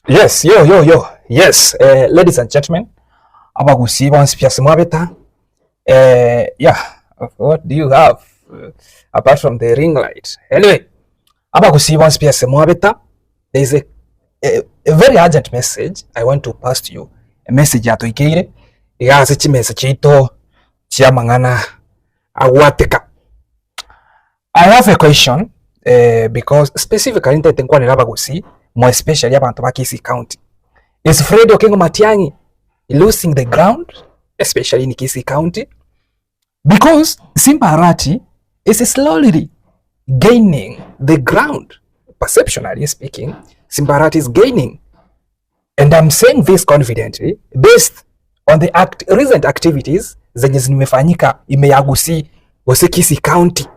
Yes, yo, yo, yo. Yes, ladies and gentlemen, abagusii bonsi pi mwabeta. Yeah, what do you have apart from the ring light? Anyway, abagusii bonsi pi mwabeta. There is a very urgent message I want to pass to you. A message yatoikeire iga ase chimesa chiaito chiamang'ana agwateka. I have a question because specifically ntaete nkwanera abagusii more especially abanto ba Kisii County. Is Fred Okengo Matiang'i losing the ground, especially in Kisii County? Because Simba Arati is slowly gaining the ground. Perceptionally speaking, Simba Arati is gaining. And I'm saying this confidently based on the recent activities zenye zimefanyika ime ya Gusii gose Kisii County.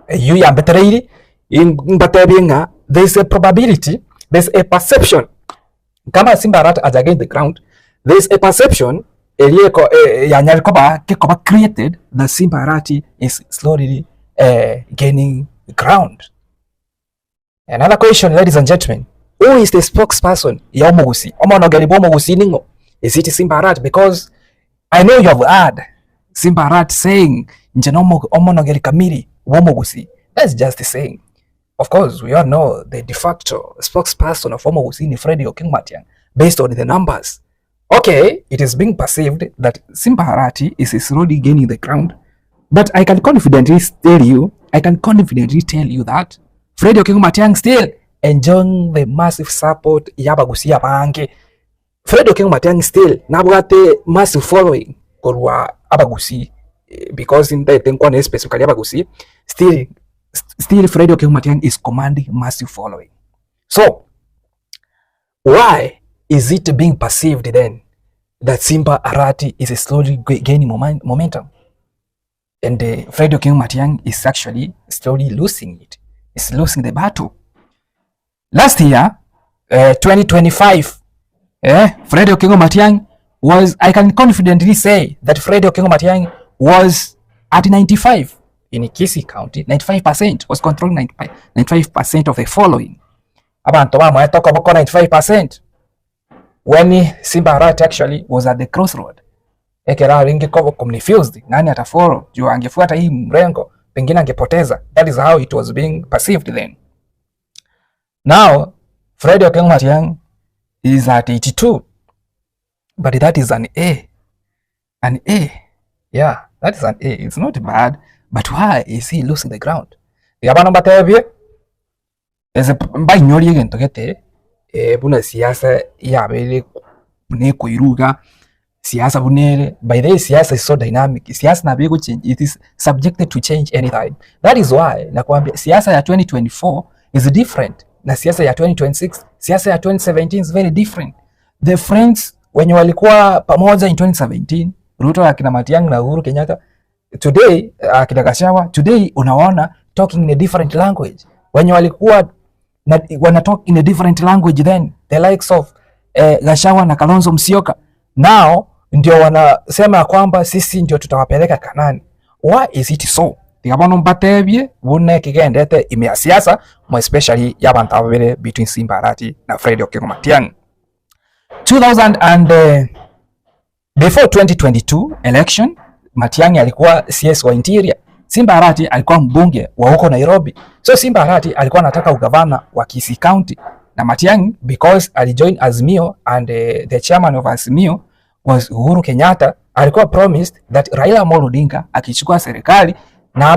Eyio yambetereiri mbatebie ng'a there's a probability, there's a perception kama Simba Arati has gained the ground, there's a perception eriyeko yanyari koba kekoba created that Simba Arati is slowly gaining ground. Another question, ladies and gentlemen, who is the spokesperson ya Omogusi? Omonogeri bwa Omogusi ningo? Is it Simba Arati? Because I know you have heard Simba Arati saying nje nomo omonogeri kamili wa Omogusi. That's just a saying. Of course, we all know the de facto spokesperson of Omogusi ni Freddy Okengo Matiang'i based on the numbers. Okay, it is being perceived that Simba Arati is slowly gaining the ground, but I can confidently tell you that Freddy Okengo Matiang'i still enjoying the massive support y'abagusi abange. Freddy Okengo Matiang'i still nabwate massive following korwa abagusi because ntaete nkwane specifically abagusi, still Freddy Okengo Matiang'i is commanding massive following. So why is it being perceived then that Simba Arati is slowly gaining momentum and Fred Okengo Matiang'i is actually slowly losing it? Is losing the battle. Last year, 2025, Fred Okengo Matiang'i was, I can confidently say that Fred Okengo Matiang'i was at 95 in Kisii County, 95% was controlling 95% of the following. Abantu bamwe talk about 95% when Simba Arati actually was at the crossroad. Ekera aringe ko confused, nani atafollow? Juu angefuata hii mrengo pengine angepoteza. That is how it was being perceived then. Now Fred Okengo Matiang'i is at 82, but that is an A. An A. Yeah, that is an A. It's not bad, but why is he losing the ground? Yabano batebie ese mbainyorie gento gete buna siasa yabere buna ekoiruga siasa bunere. By the way, siasa is so dynamic. Siasa na bego change, it is subjected to change anytime. That is why nakwambia siasa ya 2024 is different na siasa ya 2026. Siasa ya 2017 is very different. The friends wenye walikuwa pamoja in 2017, Ruto, akina Matiang'i na Uhuru Kenyatta, today akina Gachagua, today unaona talking in a different language. Wenye walikuwa na, wana talk in a different language then, the likes of Gachagua na Kalonzo Musyoka, now ndio wanasema ya kwamba sisi ndio tutawapeleka Kanani. Why is it so? Tiga mbatebie bune kigendete ime ya siasa mo especially y'abantu babere between Simba Arati na Fred Okengo Matiang'i. 2000 and before 2022 election, Matiang'i alikuwa CS wa Interior. Simba Arati alikuwa mbunge wa huko Nairobi. So Simba Arati alikuwa anataka ugavana wa Kisii County na Matiang'i, because alijoin Azimio and the chairman of Azimio was Uhuru Kenyatta, alikuwa promised that Raila Amolo Odinga akichukua serikali na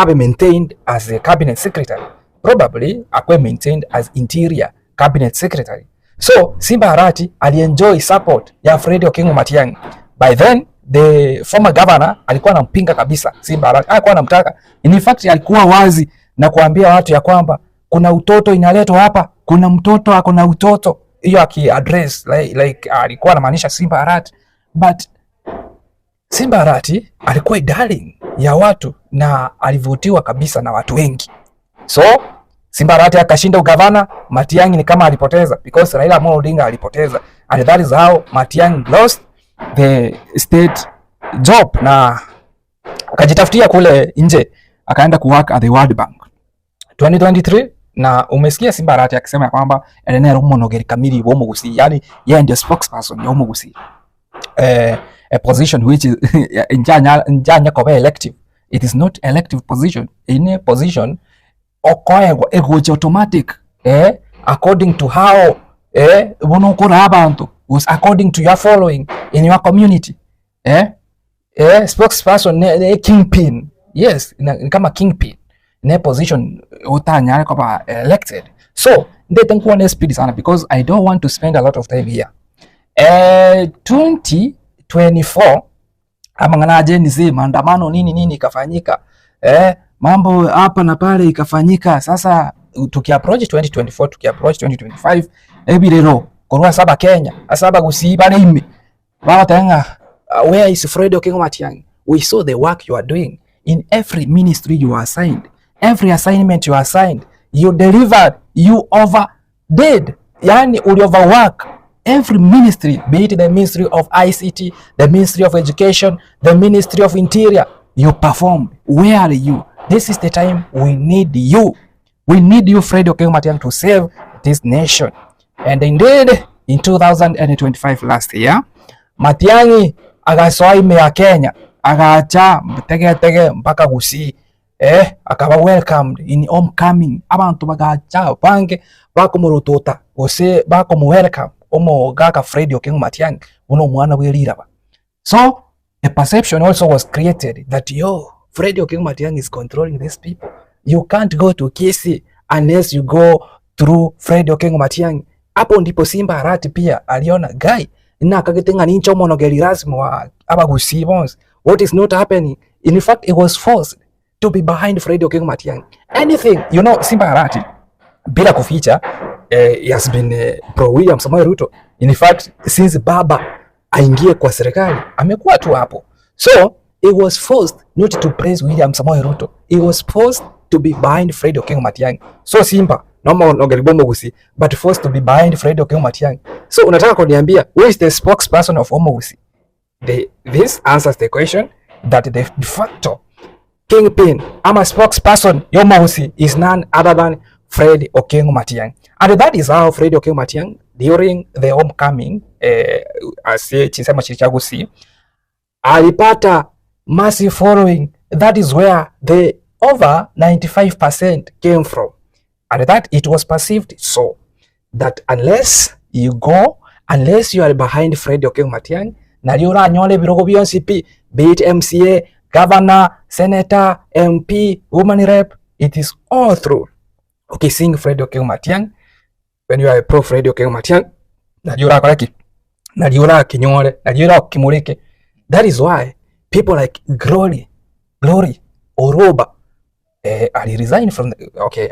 abe maintained as a cabinet secretary, probably akwe maintained as Interior cabinet secretary. So Simba Arati alienjoy support ya Fred Okengo Matiang'i. By then the former governor alikuwa anampinga kabisa Simba Arati, alikuwa anamtaka. In fact, alikuwa wazi na kuambia watu ya kwamba kuna utoto inaletwa hapa, kuna mtoto ako na utoto. Hiyo aki address like alikuwa anamaanisha Simba Arati, but Simba Arati alikuwa darling ya watu na alivutiwa kabisa na watu wengi. So Simba Arati akashinda ugavana, Matiang'i ni kama alipoteza because Raila Amolo Odinga alipoteza. And that is how Matiang'i lost the state job na akajitafutia kule nje, akaenda kuwork at the World Bank. 2023 Na umesikia Simba Arati akisema ya kwamba ere omonogeri kamili wa Omogusii, yani yeye ndio spokesperson ya Omogusii. A position which is njanya njanya koba elective. It is not elective position. In a position okoegwa egocha automatic, according to how bono okora abanto, was according to your following in your community. Spokesperson ne kingpin. Yes, ni kama kingpin. Ne position otanyare koba elected. So ndete nkuwa ne speed sana because I don't want to spend a lot of time here. 2024 amang'ana Gen Z maandamano nini nini ikafanyika, mambo hapa na pale ikafanyika. Sasa tukiapproach 2024, tukiapproach 2025, ebirero korwa saba Kenya asaba gusiba ime babatenga, where is Fred Okengo Matiang'i? We saw the work you are doing in every ministry you are assigned, every assignment you are assigned, you delivered, you overdid, yani uli overwork every ministry, be it the Ministry of ICT, the Ministry of Education, the Ministry of Interior, you performed. Where are you? This is the time we need you. We need you, Fred Okengo Matiang'i, to save this nation. And indeed, in 2025 last year, Matiang'i agasoa ime ya Kenya, agacha tege tege mpaka Gusii. Akaba welcomed in homecoming. Abantu bagacha bange bakomurutota gose bakomu welcome omogaka Fred Okengo Matiang'i uno mwana bw'eriraba. So a perception also was created that, yo, Fred Okengo Matiang'i is controlling these people. You can't go to Kisii unless you go through Fred Okengo Matiang'i. Hapo ndipo Simba Arati pia aliona guy nakagete nincho omonogeri rasmi wa Abagusii bonsi. What is not happening? In fact, it was forced to be behind Fred Okengo Matiang'i. Anything, Simba Arati bila kuficha, he has been pro William Samoei Ruto. In fact, since baba aingie kwa serikali amekuwa tu hapo. So he was forced not to praise William Samoei Ruto. He was forced to be behind Fred Okengo Matiang'i. So Simba noma ogeribomo Gusii, but forced to be behind Fred Okengo Matiang'i. So unataka kuniambia who is the spokesperson of Omogusii? This answers the question that the de facto kingpin ama spokesperson Omogusii is none other than Fred Okengo Matiang'i. And that is how Fred Okengo Matiang'i during the homecoming, ase chisema chiri Gusii, alipata massive following. That is where the over 95% came from. And that it was perceived so that unless you go, unless you are behind Fred Okengo Matiang'i, nari uranyole birogo bionsi pi, be it MCA, governor, senator, MP, woman rep, it is all through. Okay, seeing Fred Okengo Matiang'i, when you are a pro Fred Okengo Matiang'i, nari urakora ki? Nari urakinyore, nari urakimurike. That is why people like Glory Oroba, ali resign from the, okay,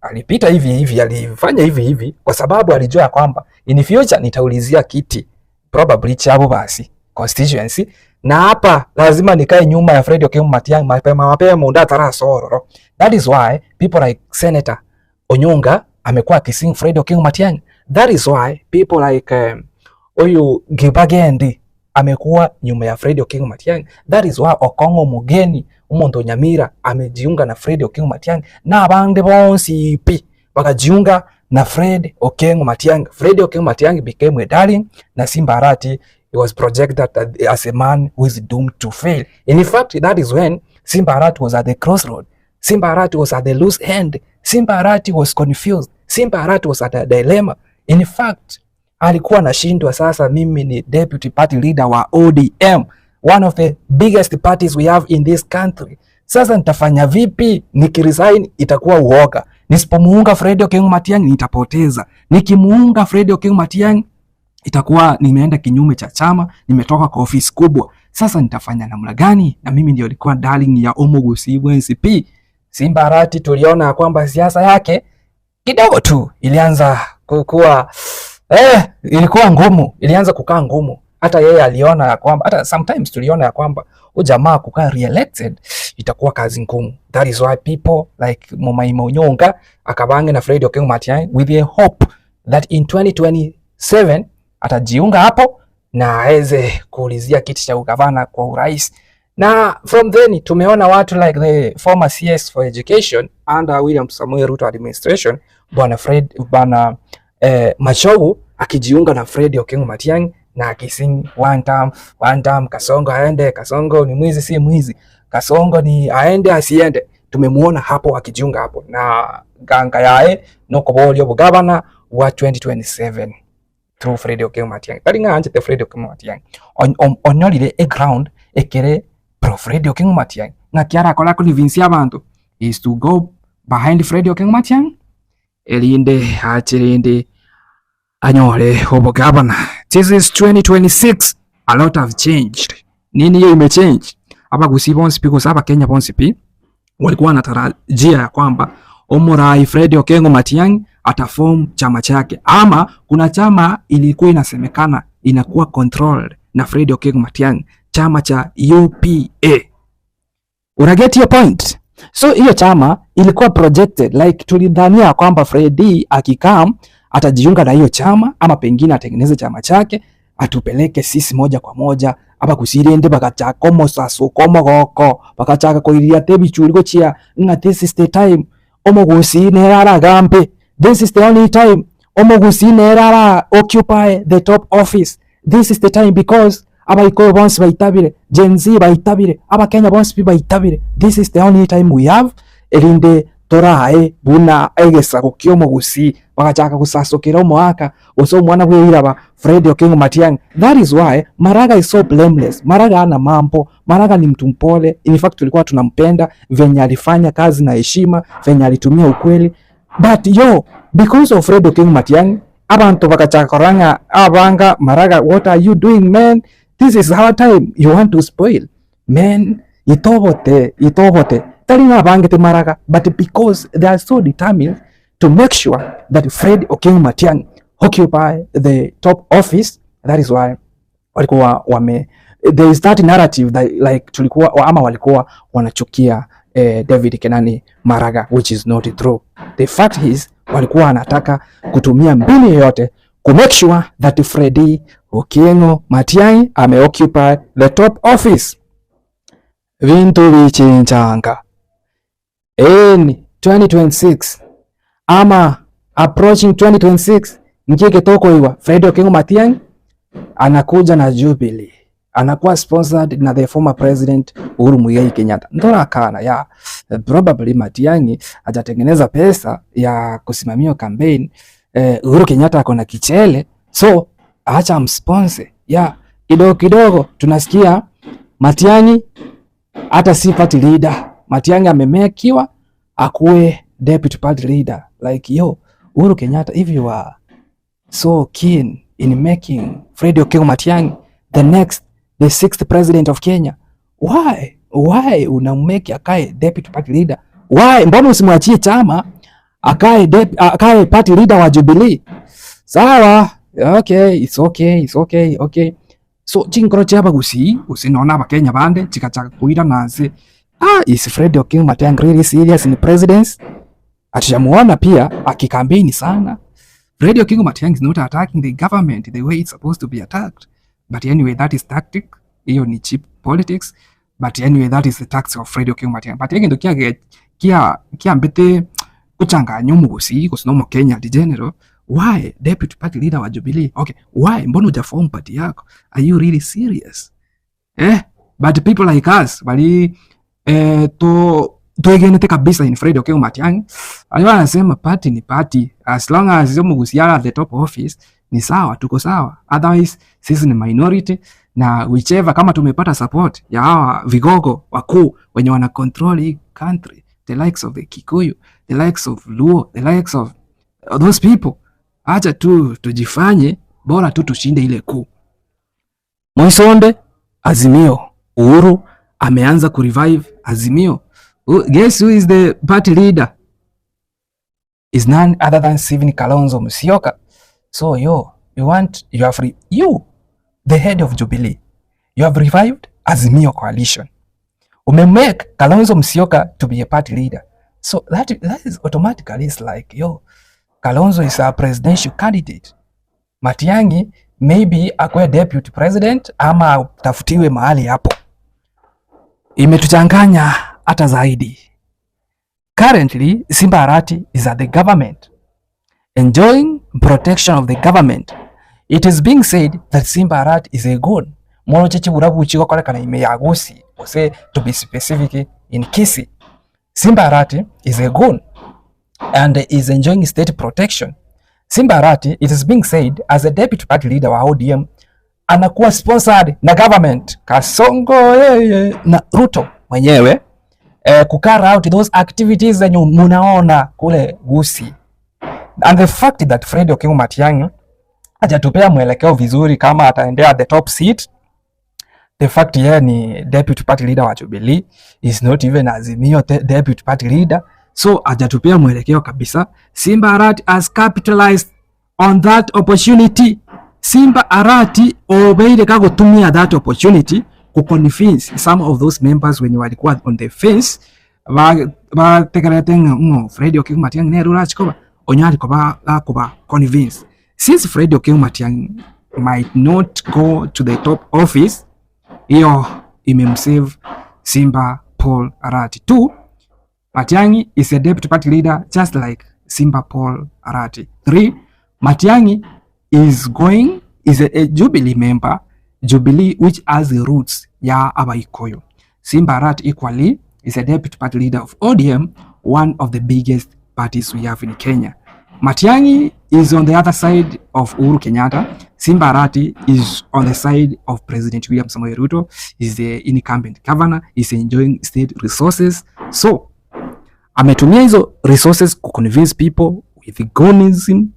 alipita hivi hivi, alifanya hivi hivi kwa sababu alijua ya kwamba in future nitaulizia kiti probably chabo basi constituency, na hapa lazima nikae nyuma ya Fred Okengo Matiang'i mapema mapema ndatara sororo. That is why people like Senator Onyonga amekuwa akising Fred Okengo Matiang'i. That is why people like huyu Kibagendi amekuwa nyuma ya Fred Okengo Matiang'i. That is why Okongo Mugeni umuntu Nyamira amejiunga na Fred Okengo Matiang'i na abandi bonsi pi wakajiunga na Fred Okengo Matiang'i. Fred Okengo Matiang'i became a darling na Simba Arati, he was projected as a man who is doomed to fail. In fact, that is when Simba Arati was at the crossroad. Simba Arati was at the loose end. Simba Arati was confused. Simba Arati was at a dilemma. In fact, alikuwa anashindwa sasa, mimi ni deputy party leader wa ODM, one of the biggest parties we have in this country. Sasa nitafanya vipi? Nikiresign itakuwa uoga. Nisipomuunga Fred Okengo Matiang'i nitapoteza. Nikimuunga Fred Okengo Matiang'i itakuwa nimeenda kinyume cha chama, nimetoka kwa ofisi kubwa. Sasa nitafanya namna gani? Na mimi ndio nilikuwa darling ya Omogusii NCP. Simba Arati tuliona kwamba siasa yake kidogo tu ilianza kukua, ilikuwa ngumu, ilianza kukaa ngumu. Hata yeye aliona ya kwamba, hata sometimes tuliona ya kwamba huyu jamaa kukaa re-elected itakuwa kazi ngumu. That is why people like Momaima Onyonga akabange na Fred Okengo Matiang'i with a hope that in 2027 atajiunga hapo na aweze kuulizia kiti cha ugavana kwa urais. Na from then tumeona watu like the former CS for Education under William Samoei Ruto administration, Bwana Fred, Bwana Machogu akijiunga na Fred Okengo Matiang'i na akising one term, one term, Kasongo aende, Kasongo ni mwizi si mwizi, Kasongo ni aende asiende. Tumemuona hapo akijiunga hapo na ganga yae nokobolio bugabana wa 2027 through Fred Okengo Matiang'i. Tari ng'anchete Fred Okengo Matiang'i onyorire a ground ekere pro Fred Okengo Matiang'i ng'aki arakora convince abantu is to go behind Fred Okengo Matiang'i erinde achirinde anyore obugabana. This is 2026, a lot have changed. Nini hiyo imechange? Abagusi bonsi pi gose Abakenya bonsi pi walikuwa wanatarajia ya kwamba Omorai Fred Okengo Matiang'i ataform chama chake, ama kuna chama ilikuwa inasemekana inakuwa controlled na Fred Okengo Matiang'i, chama cha UPA. Unaget your point? So hiyo chama ilikuwa projected like tulidhania kwamba Freddy akikam atajiunga na hiyo chama ama pengine atengeneze chama chake atupeleke sisi moja kwa moja aba kusirende bakachaka omosaso komogoko bakachaka koiria tebichuri gochia ng'a this is the time omogusi nere aragambe, this is the only time omogusi nere ara occupy the top office, this is the time because abaikoyo bonsi baitabire, Gen Z baitabire, abakenya bonsi pi baitabire, this is the only time we have erinde torae buna egesago kia omogusi bagachaka gusasukira omoaka gose omwana bweiraba Fred Okengo Matiang'i. That is why Maraga is so blameless. Maraga ana mambo, Maraga ni mtu mpole. In fact tulikuwa tunampenda venye alifanya kazi na heshima, venye alitumia ukweli, but yo because of Fred Okengo Matiang'i abantu bagachaka koranga abanga Maraga, what are you doing, man? This is our time, you want to spoil, man. Itobote itobote tari ng'abangete Maraga, but because they are so determined to make sure that Fred Okengo Matiang'i occupy the top office, that is why walikuwa wame there is that narrative that like tulikuwa ama walikuwa wanachukia David Kenani Maraga, which is not true. The fact is walikuwa wanataka kutumia mbinu yoyote ku make sure that Freddy Okengo Matiang'i ame occupy the top office. Vintu vichinchanga in 2026 ama approaching 2026 nkike tokoiwa Fred Okengo Matiang'i anakuja na Jubilee, anakuwa sponsored na the former president Uhuru Muigai Kenyatta. Ndorakana ya probably Matiang'i hajatengeneza pesa ya kusimamia campaign. Uhuru Kenyatta ako na kichele, so acha amsponsor ya kidogo kidogo. Tunasikia Matiang'i hata si party leader. Matiang'i amemekiwa akuwe deputy party leader. Like yo, Uhuru Kenyatta, if you are so keen in making Fred Okengo Matiang'i the next, the sixth president of Kenya, why unamake akae deputy party leader? Why? Mbona usimwachie chama akae party leader wa Jubilee? Sawa, okay, it's okay, it's okay, okay. So chinkoro chia abagusi usinona abakenya bande chikachaka kuira nansi, ah, is Fred Okengo Matiang'i really serious in presidency? Hatujamuona pia akikampeni sana. Fred Okengo Matiang'i is not attacking the government the way it's supposed to be attacked. But anyway, that is tactic. Hiyo ni cheap politics. But anyway, that is the tactics of Fred Okengo Matiang'i. But egento kia kia kiambete kuchanganya omugusi gose no Kenya in general. Why deputy party leader wa Jubilee? Okay, why mbona hujaform party yako? Are you really serious? Eh, but people like us bali to twegenete kabisa in Fred Okengo Matiang'i. Alikuwa anasema party ni party, as long as Mugusi at the top office ni sawa, tuko sawa, otherwise sisi ni minority na whichever, kama tumepata support ya hawa vigogo wakuu wenye wana control hii country, the likes of the Kikuyu, the likes of Luo, the likes of those people, acha tu tujifanye, bora tu tushinde ile kuu. Moisonde Azimio, Uhuru ameanza kurevive Azimio. Guess who is the party leader? Is none other than Stephen Kalonzo Musyoka. So yo, you want you have re, you the head of Jubilee, you have revived Azimio coalition. Umemake Kalonzo Musyoka to be a party leader. So that is automatically, it's like yo, Kalonzo is a presidential candidate. Matiang'i maybe akuwe deputy president ama tafutiwe mahali hapo. Imetuchanganya hata zaidi. Currently, Simba Arati is at the government, enjoying protection of the government. It is being said that Simba Arati is a goon. Moro chechiburabu chigokorekana ime ya Gusii, ose to be specific in Kisii. Simba Arati is a goon and is enjoying state protection. Simba Arati, it is being said, as a deputy party leader wa ODM, anakuwa sponsored na government Kasongo yeye na Ruto mwenyewe kucarry out those activities zenye munaona kule Gusii. And the fact that Fred Okengo Matiang'i hajatupea mwelekeo vizuri kama ataendea the top seat, the fact yeye ni deputy party leader wa Jubilee, is not even Azimio deputy party leader, so hajatupea mwelekeo kabisa. Simba Arati has capitalized on that opportunity. Simba Arati obeire kagotumia that opportunity kuconvince some of those members wenye walikuwa on the fence bategerete ng'o Fred Okengo Matiang'i nere orachikoba onyari koba gakoba convince. Since Fred Okengo Matiang'i might not go to the top office, hiyo imemsave Simba Paul Arati. Two, Matiang'i is a deputy party leader just like Simba Paul Arati. Three, Matiang'i is a Jubilee member, Jubilee which has the roots ya Abaikoyo. Simba Arati equally is a deputy party leader of ODM, one of the biggest parties we have in Kenya. Matiang'i is on the other side of Uhuru Kenyatta. Simba Arati is on the side of President William Samoei Ruto. Is the incumbent governor, is enjoying state resources. So ametumia hizo resources ku convince people with goonism,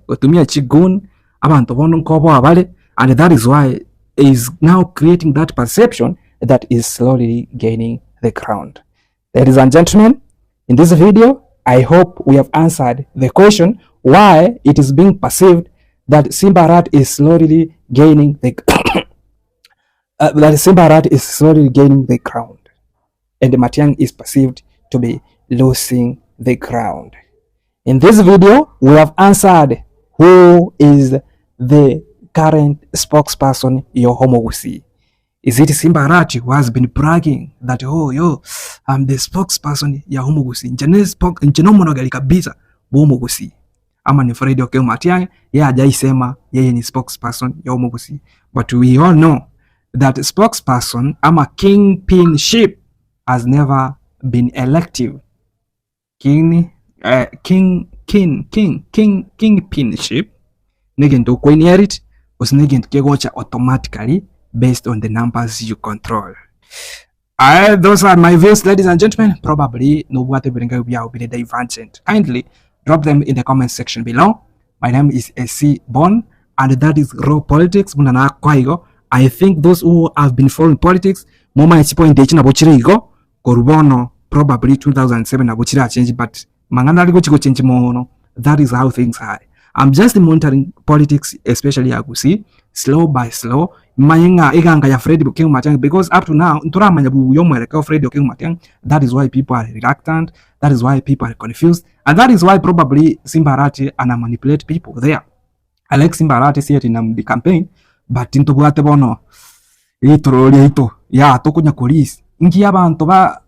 kutumia chigoon abantu bono nkobo abale, and that is why is now creating that perception that is slowly gaining the ground. Ladies and gentlemen, in this video, I hope we have answered the question why it is being perceived that Simba Arati is slowly gaining the that Simba Arati is slowly gaining the ground and Matiang'i is perceived to be losing the ground. In this video, we have answered who is the current spokesperson y'Omogusii. Is it Simba Arati who has been bragging that, "Oh yo, I'm the spokesperson ya Omogusii, nje nomonogeli kabisa bw'Omogusii," ama ni Fred Okengo Matiang'i? Yeye hajaisema yeye ni spokesperson ya Omogusii, but we all know that spokesperson ama kingpinship has never been elective. King, king, king, king, king, kingpinship negento okwa inherit gose negento kegocha automatically based on the numbers you control. Those are my views, ladies and gentlemen. Probably nobwate birenga byao bire divergent. Kindly drop them in the comment section below. My name is AC Bon, and that is Raw Politics. Muna na kwaigo. I think those who have been following politics, moma point echi nabo chire igo, korubono probably 2007 nabo chire change, but mangana aliko chiko change mono. That is how things are. I'm just monitoring politics, especially Agusii, slow by slow. Mayenga iganga ya Fred Okengo Matiang'i, because up to now nturamanya buyo mwelekeo Fred Okengo Matiang'i. That is why people are reluctant. That is why people are confused, and that is why probably Simba Arati ana manipulate people there. Alex Simba Arati si ati na campaign, but ntubwate bono itoro ryaito ya tukunya polisi nki abantu ba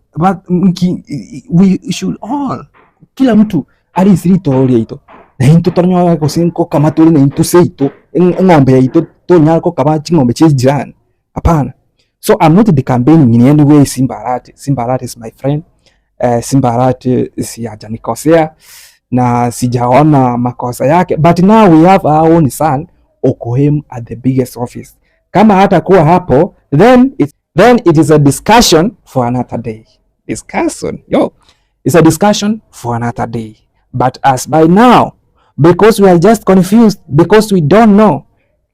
nki we should all kila mtu arisiri itoro ryaito na into toronyoga gose kama turi na into seito ng'ombe yaito tonyara kokaba ching'ombe chia jirani, hapana. So I'm not the campaigning in any way Simba Arati. Simba Arati is my friend. Simba Arati si hajanikosea na sijaona makosa yake, but now we have our own son Okohem at the biggest office. Kama hatakuwa hapo, then it is a discussion for another day. Discussion, yo, it's a discussion for another day. But as by now, because we are just confused, because we don't know,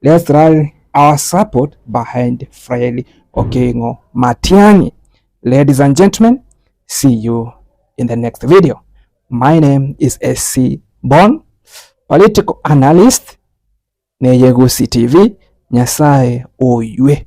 let's rally our support behind Fred Okengo Matiang'i. Ladies and gentlemen, see you in the next video. My name is SC Bon, political analyst, Neyegusi TV. Nyasaye oywe.